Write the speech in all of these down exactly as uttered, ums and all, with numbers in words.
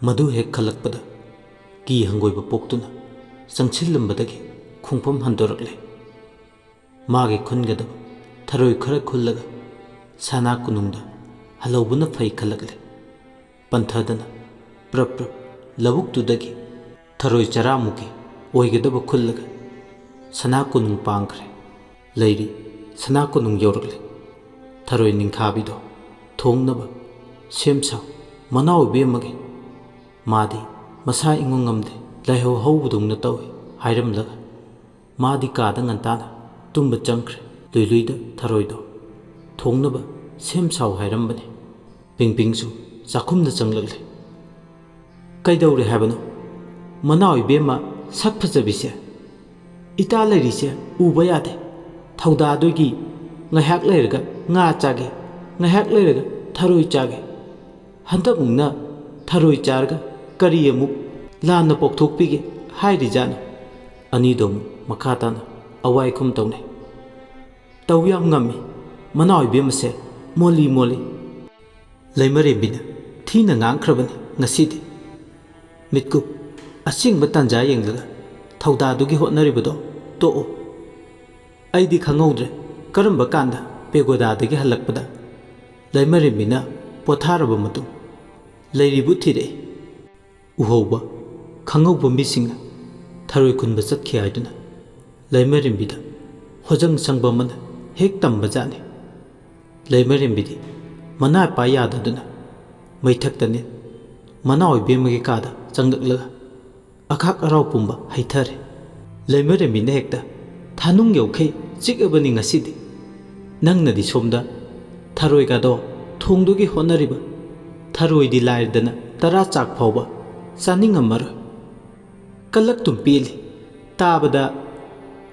ꯃꯗꯨ ꯍꯦꯛ ꯈꯜꯂꯛꯄꯗ ꯀꯤ ꯍꯪꯒꯣꯏꯕ ꯄꯣꯛꯇꯨꯅ ꯆꯪꯁꯤꯜꯂꯝꯕꯗꯒꯤ ꯈꯣꯡꯐꯝ ꯍꯟꯗꯣꯔꯛꯂꯦ꯫ ꯃꯥꯒꯤ ꯈꯨꯟꯒꯗꯕ ꯊꯔꯣꯏ ꯈꯔ ꯈꯨꯜꯂꯒ ꯁꯅꯥ ꯀꯣꯅꯨꯡꯗ ꯍꯜꯍꯧꯕꯅ ꯐꯩ ꯈꯜꯂꯛꯂꯦ꯫ ꯄꯟꯊꯗꯅ ꯄ꯭ꯔꯞ ꯄ꯭ꯔꯞ ꯂꯧꯕꯨꯛꯇꯨꯗꯒꯤ ꯊꯔꯣꯏ ꯆꯔꯥꯃꯨꯛꯀꯤ ꯑꯣꯏꯒꯗꯕ ꯈꯨꯜꯂꯒ ꯁꯅꯥ ꯀꯣꯅꯨꯡ ꯄꯥꯡꯈ꯭ꯔꯦ꯫ ꯂꯩꯔꯤ ꯁꯅꯥ ꯀꯣꯅꯨꯡ ꯌꯧꯔꯛꯂꯦ꯫ ꯊꯔꯣꯏ ꯅꯤꯡꯈꯥꯕꯤꯗꯣ ꯊꯣꯡꯅꯕ ꯁꯦꯝ ꯁꯥꯎ, ꯃꯅꯥꯎ ꯏꯕꯦꯝꯃꯒꯤ꯫ ꯃꯥꯗꯤ ꯃꯁꯥ ꯏꯉꯝ ꯉꯝꯗꯦ, ꯂꯥꯏꯍꯧ ꯍꯧꯕꯗꯧꯅ ꯇꯧꯏ ꯍꯥꯏꯔꯝꯂꯒ ꯃꯥꯗꯤ ꯀꯥꯗ ꯉꯟꯇꯥꯅ ꯇꯨꯝꯕ ꯆꯪꯈ꯭ꯔꯦ꯫ ꯂꯨꯏ ꯂꯨꯏꯗ ꯊꯔꯣꯏꯗꯣ ꯊꯣꯡꯅꯕ ꯁꯦꯝ ꯁꯥꯎ ꯍꯥꯏꯔꯝꯕꯅꯤ꯫ ꯄꯤꯡ ꯄꯤꯡꯁꯨ ꯆꯥꯛꯈꯨꯝꯗ ꯆꯪꯂꯛꯂꯦ꯫ "ꯀꯩꯗꯧꯔꯦ ꯍꯥꯏꯕꯅꯣ? ꯃꯅꯥꯎ ꯏꯕꯦꯝꯃ ꯁꯛ ꯐꯖꯕꯤꯁꯦ, ꯏꯇꯥ ꯂꯩꯔꯤꯁꯦ ꯎꯕ ꯌꯥꯗꯦ꯫ ꯊꯧꯗꯥꯗꯣꯏꯒꯤ ꯉꯥꯏꯍꯥꯛ ꯂꯩꯔꯒ ꯉꯥ ꯆꯥꯒꯦ, ꯉꯥꯏꯍꯥꯛ ꯂꯩꯔꯒ ꯊꯔꯣꯏ ꯆꯥꯒꯦ꯫ ꯍꯟꯗꯛꯃꯨꯛꯅ ꯊꯔꯣꯏ ꯆꯥꯔꯒ ꯀꯔꯤ ꯑꯃꯨꯛ ꯂꯥꯟꯅ ꯄꯣꯛꯊꯣꯛꯄꯤꯒꯦ ꯍꯥꯏꯔꯤꯖꯥꯠꯅꯣ?" ꯑꯅꯤꯗꯣ ꯑꯃꯨꯛ ꯃꯈꯥ ꯇꯥꯅ ꯑꯋꯥꯏꯈꯨꯝ ꯇꯧꯅꯩ꯫ "ꯇꯧ ꯌꯥꯝ ꯉꯝꯃꯤ ꯃꯅꯥꯎ ꯏꯕꯦꯝꯃꯁꯦ, ꯃꯣꯜꯂꯤ ꯃꯣꯜꯂꯤ꯫" ꯂꯩꯃꯔꯦꯝꯕꯤꯅ ꯊꯤꯅ ꯉꯥꯡꯈ꯭ꯔꯕꯅꯤ ꯉꯁꯤꯗꯤ꯫ "ꯃꯤꯠꯀꯨꯞ, ꯑꯁꯦꯡꯕ ꯇꯥꯟꯖꯥ ꯌꯦꯡꯂꯒ ꯊꯧꯗꯥꯗꯨꯒꯤ ꯍꯣꯠꯅꯔꯤꯕꯗꯣ ꯇꯣꯛꯎ꯫ ꯑꯩꯗꯤ ꯈꯪꯍꯧꯗ꯭ꯔꯦ ꯀꯔꯝꯕ ꯀꯥꯟꯗ ꯄꯦꯒꯣꯗꯥꯗꯒꯤ ꯍꯜꯂꯛꯄꯗ ꯂꯩꯃꯔꯦꯝꯕꯤꯅ ꯄꯣꯊꯥꯔꯕ ꯃꯇꯨꯡ ꯂꯩꯔꯤꯕꯨ ꯊꯤꯔꯛꯏ꯫ ꯎꯍꯧꯕ, ꯈꯪꯍꯧꯕ ꯃꯤꯁꯤꯡꯅ ꯊꯔꯣꯏ ꯈꯨꯟꯕ ꯆꯠꯈꯤ ꯍꯥꯏꯗꯨꯅ ꯂꯩꯃꯔꯦꯝꯕꯤꯗ ꯍꯣꯖꯪ ꯁꯪꯕ ꯑꯃꯅ ꯍꯦꯛ ꯇꯝꯕꯖꯥꯠꯅꯤ꯫" ꯂꯩꯃꯔꯦꯝꯕꯤꯗꯤ ꯃꯅꯥ ꯄꯥꯏ ꯌꯥꯗꯗꯨꯅ ꯃꯩꯊꯛꯇꯅꯤ ꯃꯅꯥꯎ ꯏꯕꯦꯝꯃꯒꯤ ꯀꯥꯗ ꯆꯪꯂꯛꯂꯒ ꯑꯈꯥꯛ ꯑꯔꯥꯎ ꯄꯨꯝꯕ ꯍꯩꯊꯔꯦ꯫ ꯂꯩꯃꯔꯦꯝꯕꯤꯅ ꯍꯦꯛꯇ, "ꯊꯥꯅꯨꯡ ꯌꯧꯈꯩ ꯆꯤꯛꯑꯕꯅꯤ ꯉꯁꯤꯗꯤ꯫ ꯅꯪꯅꯗꯤ ꯁꯣꯝꯗ ꯊꯔꯣꯏꯒꯗꯣ ꯊꯣꯡꯗꯨꯒꯤ ꯍꯣꯠꯅꯔꯤꯕ, ꯊꯔꯣꯏꯗꯤ ꯂꯥꯏꯔꯗꯅ ꯇꯔꯥ ꯆꯥꯛ ꯐꯥꯎꯕ ꯆꯥꯅꯤꯡꯉꯝꯃꯔꯣꯏ꯫ ꯀꯜꯂꯛꯇꯨꯝ ꯄꯦꯜꯂꯤ꯫ ꯇꯥꯕꯗ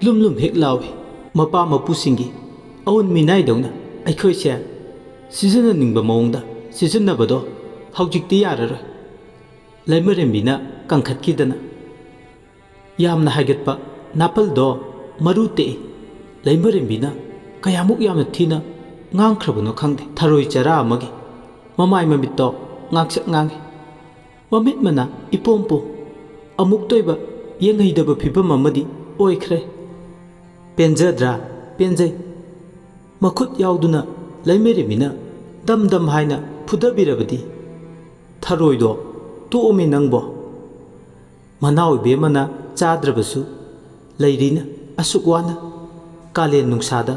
ꯂꯨꯝ ꯂꯨꯝ ꯍꯦꯛ ꯂꯥꯎꯏ꯫ ꯃꯄꯥ ꯃꯄꯨꯁꯤꯡꯒꯤ ꯑꯎꯟ ꯃꯤꯅꯥꯏꯗꯧꯅ ꯑꯩꯈꯣꯏꯁꯦ ꯁꯤꯖꯤꯟꯅꯅꯤꯡꯕ ꯃꯑꯣꯡꯗ ꯁꯤꯖꯤꯟꯅꯕꯗꯣ ꯍꯧꯖꯤꯛꯇꯤ ꯌꯥꯔꯔꯣꯏ꯫" ꯂꯩꯃꯔꯦꯝꯕꯤꯅ ꯀꯟꯈꯠꯈꯤꯗꯅ, "ꯌꯥꯝꯅ ꯍꯥꯏꯒꯠꯄ ꯅꯥꯄꯜꯗꯣ ꯃꯔꯨ ꯇꯦꯛꯏ꯫" ꯂꯩꯃꯔꯦꯝꯕꯤꯅ ꯀꯌꯥꯃꯨꯛ ꯌꯥꯝꯅ ꯊꯤꯅ ꯉꯥꯡꯈ꯭ꯔꯕꯅꯣ ꯈꯪꯗꯦ, ꯊꯔꯣꯏ ꯆꯔꯥ ꯑꯃꯒꯤ ꯃꯃꯥꯏ ꯃꯃꯤꯠꯇꯣ ꯉꯥꯡꯁꯛ ꯉꯥꯡꯏ꯫ ꯃꯃꯤꯠ ꯃꯅꯥ ꯏꯄꯣꯝ ꯄꯣꯝ, ꯑꯃꯨꯛꯇꯣꯏꯕ ꯌꯦꯡꯍꯩꯗꯕ ꯐꯤꯕꯝ ꯑꯃꯗꯤ ꯑꯣꯏꯈ꯭ꯔꯦ꯫ ꯄꯦꯟꯖꯗ꯭ꯔꯥ? ꯄꯦꯟꯖꯩ꯫ ꯃꯈꯨꯠ ꯌꯥꯎꯗꯨꯅ ꯂꯩꯃꯔꯦꯝꯕꯤꯅ ꯗꯝ ꯗꯝ ꯍꯥꯏꯅ ꯐꯨꯗꯕꯤꯔꯕꯗꯤ? ꯊꯔꯣꯏꯗꯣ ꯇꯣꯛꯑꯝꯃꯤ ꯅꯪꯕꯣ꯫ ꯃꯅꯥꯎ ꯏꯕꯦꯝꯃꯅ ꯆꯥꯗ꯭ꯔꯕꯁꯨ ꯂꯩꯔꯤꯅ ꯑꯁꯨꯛ ꯋꯥꯅ ꯀꯥꯂꯦꯟ ꯅꯨꯡꯁꯥꯗ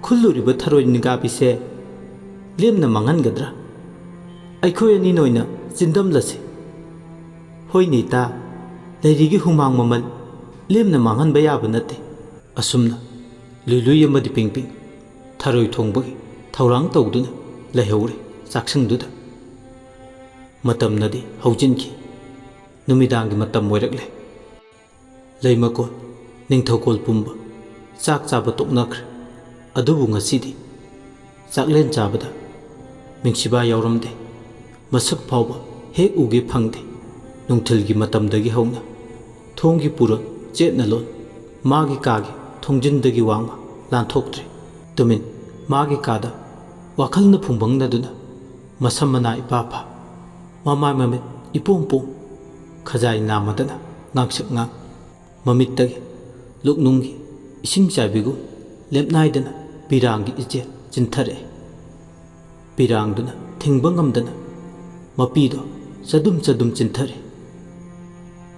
ꯈꯨꯜꯂꯨꯔꯤꯕ ꯊꯔꯣꯏ ꯅꯤꯡꯒꯥꯕꯤꯁꯦ ꯂꯦꯝꯅ ꯃꯥꯡꯍꯟꯒꯗ꯭ꯔꯥ? ꯑꯩꯈꯣꯏ ꯑꯅꯤꯅ ꯑꯣꯏꯅ ꯆꯤꯟꯗꯝꯂꯁꯤ꯫ ꯍꯣꯏꯅꯦ ꯏꯇꯥ, ꯂꯩꯔꯤꯒꯤ ꯍꯨꯃꯥꯡ ꯃꯃꯜ ꯂꯦꯝꯅ ꯃꯥꯡꯍꯟꯕ ꯌꯥꯕ ꯅꯠꯇꯦ꯫ ꯑꯁꯨꯝꯅ ꯂꯨꯏ ꯂꯨꯏ ꯑꯃꯗꯤ ꯄꯤꯡ ꯄꯤꯡ ꯊꯔꯣꯏ ꯊꯣꯡꯕꯒꯤ ꯊꯧꯔꯥꯡ ꯇꯧꯗꯨꯅ ꯂꯩꯍꯧꯔꯦ ꯆꯥꯛꯁꯪꯗꯨꯗ꯫ ꯃꯇꯝꯅꯗꯤ ꯍꯧꯖꯤꯟꯈꯤ꯫ ꯅꯨꯃꯤꯗꯥꯡꯒꯤ ꯃꯇꯝ ꯑꯣꯏꯔꯛꯂꯦ꯫ ꯂꯩꯃꯀꯣꯟ ꯅꯤꯡꯊꯧꯀꯣꯜ ꯄꯨꯝꯕ ꯆꯥꯛ ꯆꯥꯕ ꯇꯣꯛꯅꯈ꯭ꯔꯦ꯫ ꯑꯗꯨꯕꯨ ꯉꯁꯤꯗꯤ ꯆꯥꯛꯂꯦꯟ ꯆꯥꯕꯗ ꯃꯤꯡꯁꯤꯕꯥ ꯌꯥꯎꯔꯝꯗꯦ꯫ ꯃꯁꯛ ꯐꯥꯎꯕ ꯍꯦꯛ ꯎꯒꯦ ꯐꯪꯗꯦ꯫ ꯅꯨꯡꯊꯤꯜꯒꯤ ꯃꯇꯝꯗꯒꯤ ꯍꯧꯅ ꯊꯣꯡꯒꯤ ꯄꯨꯔꯣꯟ ꯆꯦꯠꯅ ꯂꯣꯟ, ꯃꯥꯒꯤ ꯀꯥꯒꯤ ꯊꯣꯡꯖꯤꯟꯗꯒꯤ ꯋꯥꯡꯃ ꯂꯥꯟꯊꯣꯛꯇ꯭ꯔꯦ꯫ ꯇꯨꯃꯤꯟ ꯃꯥꯒꯤ ꯀꯥꯗ ꯋꯥꯈꯜꯅ ꯐꯨꯡꯕꯪꯅꯗꯨꯅ ꯃꯁꯝ ꯃꯅꯥ ꯏꯄꯥ ꯄꯥ, ꯃꯃꯥꯏ ꯃꯃꯤꯠ ꯏꯄꯣꯝ ꯄꯣꯝ, ꯈꯖꯥꯏ ꯅꯥꯝꯃꯗꯅ ꯉꯥꯡꯁꯛ ꯉꯥꯡ꯫ ꯃꯃꯤꯠꯇꯒꯤ ꯂꯨꯛꯅꯨꯡꯒꯤ ꯏꯁꯤꯡ ꯆꯥꯏꯕꯤꯒꯨꯝ ꯂꯦꯞꯅꯥꯏꯗꯅ ꯄꯤꯔꯥꯡꯒꯤ ꯏꯆꯦꯜ ꯆꯤꯟꯊꯔꯛꯏ꯫ ꯄꯤꯔꯥꯡꯗꯨꯅ ꯊꯤꯡꯕ ꯉꯝꯗꯅ ꯃꯄꯤꯗꯣ ꯆꯗꯨꯝ ꯆꯗꯨꯝ ꯆꯤꯟꯊꯔꯛꯏ꯫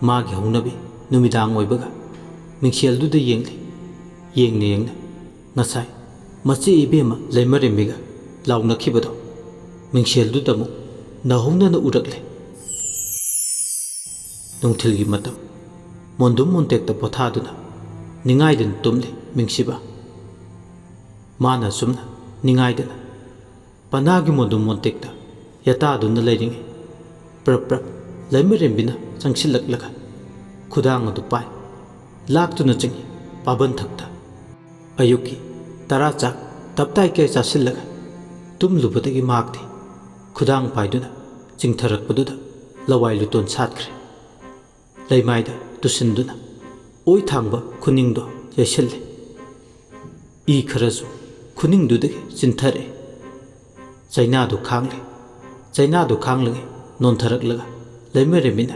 ꯃꯥꯒꯤ ꯍꯧꯅꯕꯤ ꯅꯨꯃꯤꯗꯥꯡ ꯑꯣꯏꯕꯒ ꯃꯤꯡꯁꯦꯜꯗꯨꯗ ꯌꯦꯡꯂꯤ꯫ ꯌꯦꯡꯅ ꯌꯦꯡꯅ ꯉꯁꯥꯏ ꯃꯆꯦ ꯏꯕꯦꯝꯃ ꯂꯩꯃꯔꯦꯝꯕꯤꯒ ꯂꯥꯎꯅꯈꯤꯕꯗꯣ ꯃꯤꯡꯁꯦꯜꯗꯨꯗ ꯑꯃꯨꯛ ꯅꯧꯍꯧꯅꯅ ꯎꯔꯛꯂꯦ꯫ ꯅꯨꯡꯊꯤꯜꯒꯤ ꯃꯇꯝ ꯃꯣꯟꯗꯨꯝ ꯃꯣꯟꯇꯦꯛꯇ ꯄꯣꯊꯥꯗꯨꯅ ꯅꯤꯡꯉꯥꯏꯗꯨꯅ ꯇꯨꯝꯂꯤ ꯃꯤꯡꯁꯤꯕ꯫ ꯃꯥꯅ ꯑꯁꯨꯝꯅ ꯅꯤꯡꯉꯥꯏꯗꯅ ꯄꯅꯥꯒꯤ ꯃꯣꯟꯗꯨꯝ ꯃꯣꯟꯇꯦꯛꯇ ꯌꯥꯇꯥꯗꯨꯅ ꯂꯩꯔꯤꯉꯩ, ꯄ꯭ꯔꯞ ꯄ꯭ꯔꯞ ꯂꯩꯃꯔꯦꯝꯕꯤꯅ ꯆꯪꯁꯤꯜꯂꯛꯂꯒ ꯈꯨꯗꯥꯡ ꯑꯗꯨ ꯄꯥꯏ, ꯂꯥꯛꯇꯨꯅ ꯆꯪꯏ ꯄꯥꯕꯟꯊꯛꯇ꯫ ꯑꯌꯨꯛꯀꯤ ꯇꯔꯥ ꯆꯥꯛ ꯇꯞꯇꯥꯏ ꯀꯌꯥ ꯆꯥꯁꯤꯜꯂꯒ ꯇꯨꯝꯂꯨꯕꯗꯒꯤ ꯃꯍꯥꯛꯇꯤ ꯈꯨꯗꯥꯡ ꯄꯥꯏꯗꯨꯅ ꯆꯤꯡꯊꯔꯛꯄꯗꯨꯗ ꯂꯋꯥꯏ ꯂꯨꯇꯣꯟ ꯁꯥꯠꯈ꯭ꯔꯦ꯫ ꯂꯩꯃꯥꯏꯗ ꯇꯨꯁꯤꯟꯗꯨꯅ ꯑꯣꯏ ꯊꯥꯡꯕ ꯈꯨꯅꯤꯡꯗꯣ ꯌꯩꯁꯤꯜꯂꯦ꯫ ꯏ ꯈꯔꯁꯨ ꯈꯨꯅꯤꯡꯗꯨꯗꯒꯤ ꯆꯤꯟꯊꯔꯛꯑꯦ꯫ ꯆꯩꯅꯥꯗꯨ ꯈꯥꯡꯂꯦ꯫ ꯆꯩꯅꯥꯗꯨ ꯈꯥꯡꯂꯒ ꯅꯣꯟꯊꯔꯛꯂꯒ ꯂꯩꯃꯔꯦꯝꯕꯤꯅ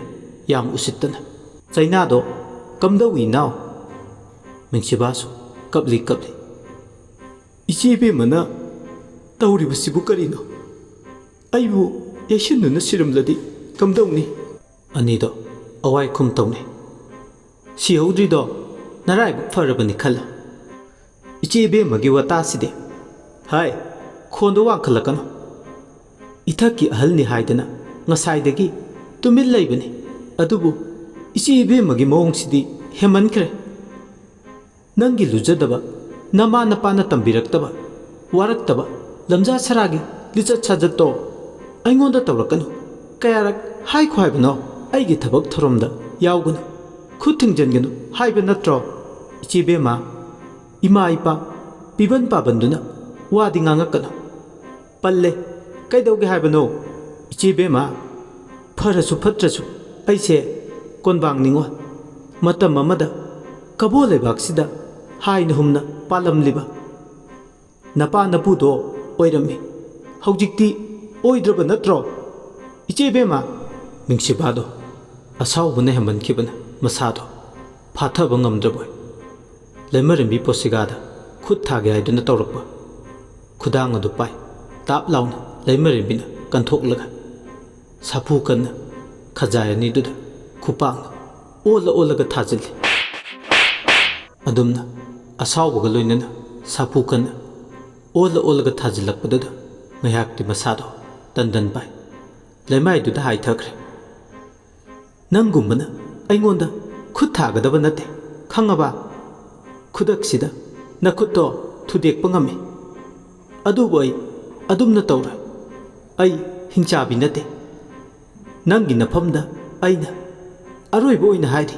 ꯌꯥꯝ ꯎꯁꯤꯠꯇꯅ, "ꯆꯩꯅꯥꯗꯣ ꯀꯝꯗꯧꯏ ꯏꯅꯥꯎ?" ꯃꯤꯡꯁꯤꯕꯥꯁꯨ ꯀꯞꯂꯤ ꯀꯞꯂꯤ, "ꯏꯆꯦ ꯏꯕꯦꯝꯃꯅ ꯇꯧꯔꯤꯕꯁꯤꯕꯨ ꯀꯔꯤꯅꯣ? ꯑꯩꯕꯨ ꯌꯩꯁꯤꯟꯗꯨꯅ ꯁꯤꯔꯝꯂꯗꯤ ꯀꯝꯗꯧꯅꯤ?" ꯑꯅꯤꯗꯣ ꯑꯋꯥꯏ ꯈꯨꯝ ꯇꯧꯅꯩ꯫ "ꯁꯤꯍꯧꯗ꯭ꯔꯤꯗꯣ ꯅꯔꯥꯏꯕꯛ ꯐꯔꯕꯅꯤ ꯈꯜꯂꯣ꯫ ꯏꯆꯦ ꯏꯕꯦꯝꯃꯒꯤ ꯋꯥꯇꯥꯁꯤꯗꯤ꯫ ꯍꯥꯏ, ꯈꯣꯟꯗꯣ ꯋꯥꯡꯈꯠꯂꯛꯀꯅꯨ꯫ ꯏꯊꯛꯀꯤ ꯑꯍꯜꯅꯤ ꯍꯥꯏꯗꯅ ꯉꯁꯥꯏꯗꯒꯤ ꯇꯨꯃꯤꯟ ꯂꯩꯕꯅꯤ꯫ ꯑꯗꯨꯕꯨ ꯏꯆꯦ ꯏꯕꯦꯝꯃꯒꯤ ꯃꯑꯣꯡꯁꯤꯗꯤ ꯍꯦꯟꯃꯟꯈ꯭ꯔꯦ꯫ ꯅꯪꯒꯤ ꯂꯨꯖꯗꯕ, ꯅꯃꯥ ꯅꯄꯥꯅ ꯇꯝꯕꯤꯔꯛꯇꯕ, ꯋꯥꯔꯛꯇꯕ ꯂꯝꯖꯥ ꯁꯔꯥꯒꯤ ꯂꯤꯆꯠ ꯁꯥꯖꯠꯇꯣ ꯑꯩꯉꯣꯟꯗ ꯇꯧꯔꯛꯀꯅꯨ꯫ ꯀꯌꯥꯔꯛ ꯍꯥꯏꯈꯣ ꯍꯥꯏꯕꯅꯣ? ꯑꯩꯒꯤ ꯊꯕꯛ ꯊꯧꯔꯝꯗ ꯌꯥꯎꯒꯅꯨ, ꯈꯨꯠ ꯊꯤꯡꯖꯤꯟꯒꯅꯨ ꯍꯥꯏꯕ ꯅꯠꯇ꯭ꯔꯣ? ꯏꯆꯦ ꯕꯦꯝꯃ, ꯏꯃꯥ ꯏꯄꯥ ꯄꯤꯕꯟ ꯄꯥꯕꯟꯗꯨꯅ ꯋꯥꯗꯤ ꯉꯥꯡꯉꯛꯀꯅꯨ꯫ ꯄꯜꯂꯦ꯫ ꯀꯩꯗꯧꯒꯦ ꯍꯥꯏꯕꯅꯣ? ꯏꯆꯦ ꯕꯦꯝꯃ, ꯐꯔꯁꯨ ꯐꯠꯇ꯭ꯔꯁꯨ ꯑꯩꯁꯦ ꯀꯣꯟꯕꯥꯡ ꯅꯤꯉꯣꯜ, ꯃꯇꯝ ꯑꯃꯗ ꯀꯕꯣ ꯂꯩꯕꯥꯛꯁꯤꯗ ꯍꯥꯏꯅ ꯍꯨꯝꯅ ꯄꯥꯜꯂꯝꯂꯤꯕ ꯅꯄꯥ ꯅꯄꯨꯗꯣ ꯑꯣꯏꯔꯝꯃꯤ꯫ ꯍꯧꯖꯤꯛꯇꯤ ꯑꯣꯏꯗ꯭ꯔꯕ ꯅꯠꯇ꯭ꯔꯣ? ꯏꯆꯦ ꯕꯦꯝꯃ!" ꯃꯤꯡꯁꯤꯕꯥꯗꯣ ꯑꯁꯥꯎꯕꯅ ꯍꯦꯟꯃꯟꯈꯤꯕꯅ ꯃꯁꯥꯗꯣ ꯐꯥꯊꯕ ꯉꯝꯗ꯭ꯔꯕꯣꯏ꯫ ꯂꯩꯃꯔꯦꯝꯕꯤ ꯄꯣꯁꯤꯒꯥꯗ ꯈꯨꯠ ꯊꯥꯒꯦ ꯍꯥꯏꯗꯨꯅ ꯇꯧꯔꯛꯄ ꯈꯨꯗꯥꯡ ꯑꯗꯨ ꯄꯥꯏ꯫ ꯇꯥꯞ ꯂꯥꯎꯅ ꯂꯩꯃꯔꯦꯝꯕꯤꯅ ꯀꯟꯊꯣꯛꯂꯒ ꯁꯥꯐꯨ ꯀꯟꯅ ꯈꯖꯥꯏ ꯑꯅꯤꯗꯨꯗ ꯈꯨꯄꯥꯛꯅ ꯑꯣꯜꯂ ꯑꯣꯜꯂꯒ ꯊꯥꯖꯤꯜꯂꯤ꯫ ꯑꯗꯨꯝꯅ ꯑꯁꯥꯎꯕꯒ ꯂꯣꯏꯅꯅ ꯁꯥꯐꯨ ꯀꯟꯅ ꯑꯣꯜꯂ ꯑꯣꯜꯂꯒ ꯊꯥꯖꯤꯜꯂꯛꯄꯗꯨꯗ ꯉꯥꯏꯍꯥꯛꯇꯤ ꯃꯁꯥꯗꯣ ꯇꯟꯗꯟ ꯄꯥꯏ꯫ ꯂꯩꯃꯥꯏꯗꯨꯗ ꯍꯥꯏꯊꯈ꯭ꯔꯦ꯫ "ꯅꯪꯒꯨꯝꯕꯅ ꯑꯩꯉꯣꯟꯗ ꯈꯨꯠ ꯊꯥꯒꯗꯕ ꯅꯠꯇꯦ, ꯈꯪꯉꯕ? ꯈꯨꯗꯛꯁꯤꯗ ꯅꯈꯨꯠꯇꯣ ꯊꯨꯗꯦꯛꯄ ꯉꯝꯃꯤ꯫ ꯑꯗꯨꯕꯨ ꯑꯩ ꯑꯗꯨꯝꯅ ꯇꯧꯔꯣꯏ꯫ ꯑꯩ ꯍꯤꯡꯆꯥꯕꯤ ꯅꯠꯇꯦ꯫ ꯅꯪꯒꯤ ꯅꯐꯝꯗ ꯑꯩꯅ ꯑꯔꯣꯏꯕ ꯑꯣꯏꯅ ꯍꯥꯏꯔꯤ,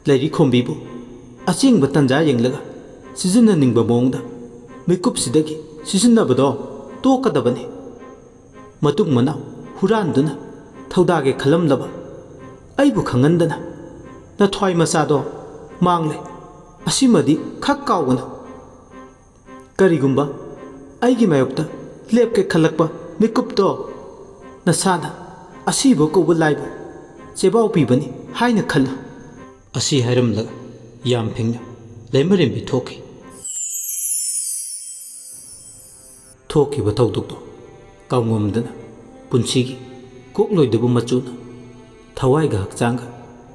ꯂꯩꯔꯤ ꯈꯣꯝꯕꯤꯕꯨ ꯑꯁꯦꯡꯕ ꯇꯟꯖꯥ ꯌꯦꯡꯂꯒ ꯁꯤꯖꯤꯟꯅꯅꯤꯡꯕ ꯃꯑꯣꯡꯗ ꯃꯤꯀꯨꯞꯁꯤꯗꯒꯤ ꯁꯤꯖꯤꯟꯅꯕꯗꯣ ꯇꯣꯛꯀꯗꯕꯅꯤ꯫ ꯃꯇꯨꯡ ꯃꯅꯥꯎ ꯍꯨꯔꯥꯟꯗꯨꯅ ꯊꯧꯗꯥꯒꯦ ꯈꯜꯂꯝꯂꯕ ꯑꯩꯕꯨ ꯈꯪꯍꯟꯗꯅ ꯅꯊ꯭ꯋꯥꯏ ꯃꯆꯥꯗꯣ ꯃꯥꯡꯂꯦ꯫ ꯑꯁꯤꯃꯗꯤ ꯈꯛ ꯀꯥꯎꯒꯅꯨ꯫ ꯀꯔꯤꯒꯨꯝꯕ ꯑꯩꯒꯤ ꯃꯥꯌꯣꯛꯇ ꯂꯦꯞꯀꯦ ꯈꯜꯂꯛꯄ ꯃꯤꯀꯨꯞꯇꯣ ꯅꯁꯥꯅ "ꯑꯁꯤꯕ ꯀꯧꯕ ꯂꯥꯏꯕꯨ ꯆꯦꯕꯥꯎ ꯄꯤꯕꯅꯤ ꯍꯥꯏꯅ ꯈꯜꯂꯨ"꯫ ꯑꯁꯤ ꯍꯥꯏꯔꯝꯂꯒ ꯌꯥꯝ ꯐꯤꯡꯅ ꯂꯩꯃꯔꯦꯝꯕꯤ ꯊꯣꯛꯈꯤ꯫ ꯊꯣꯛꯈꯤꯕ ꯊꯧꯗꯣꯛꯇꯣ ꯀꯥꯎꯉꯝꯗꯅ ꯄꯨꯟꯁꯤꯒꯤ ꯀꯣꯛꯂꯣꯏꯗꯕ ꯃꯆꯨꯅ ꯊꯋꯥꯏꯒ ꯍꯛꯆꯥꯡꯒ